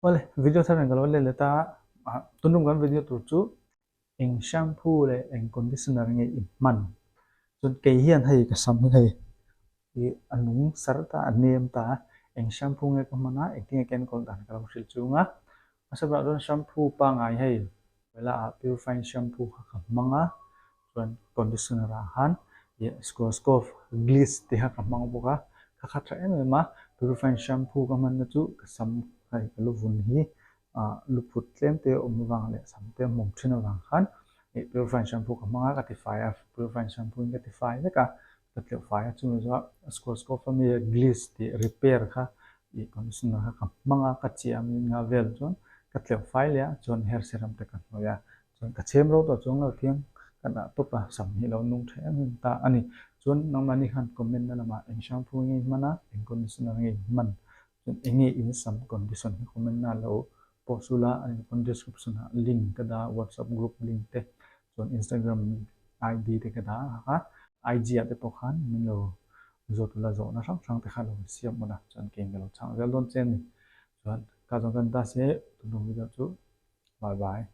Awle, video thar in ka lo let leh ta a, tunlum kan video tur chu eng shampoo leh eng conditioner nge i hman? Chuan kei hian hei ka sam hi hei ih a nung sar ta a nem ta a, eng shampoo nge ka hman a, engtin nge ka enkawl dan ka lo hrilh chung a, hmasa berah chuan shampoo pangngai hei vela ah purifying shampoo kha ka hmang a, chuan conditioner ah khan ih Schwarzkopf Gliss tih kha ka hmang bawk a, ka kha tha em em a, purifying shampoo ka hmanna chu ka sam hei ka lu vun hi ah lu phut tlem te awm avang leh sam te a hmawm thin avang khan ih purifying shampoo ka hmang a ka tifai a, purifying shampoo in ka tifai vek a, ka tleuh fai a chumi zawh Schwarzkopf ami Gliss tih repair kha ih conditioner kha ka hmang a, ka chiah a min nga vel chuan ka tleuh fai leh a chuan hair serum te ka hnawih a. Chuan ka chhem ro tawh chuang lo thiang ka dah tawp a, sam hi lo nung tha em em ta a ni. Chuan nangmahni khan comment na lamah eng shampoo nge i hman a, eng conditioner nge i hman, chuan eng nge in sam condition hi comment na lo post ula a ni pawn description ah link ka dah a, whatsapp group link te chuan instagram id te ka dah a, IG ah te pawh khan min lo zawt ula zawhna hrang hrang te kha lo siam ula chuan kei ka lo chhang zel dawn che a ni. Chuan ka zawng kan ta se tunlung video chu bye bye.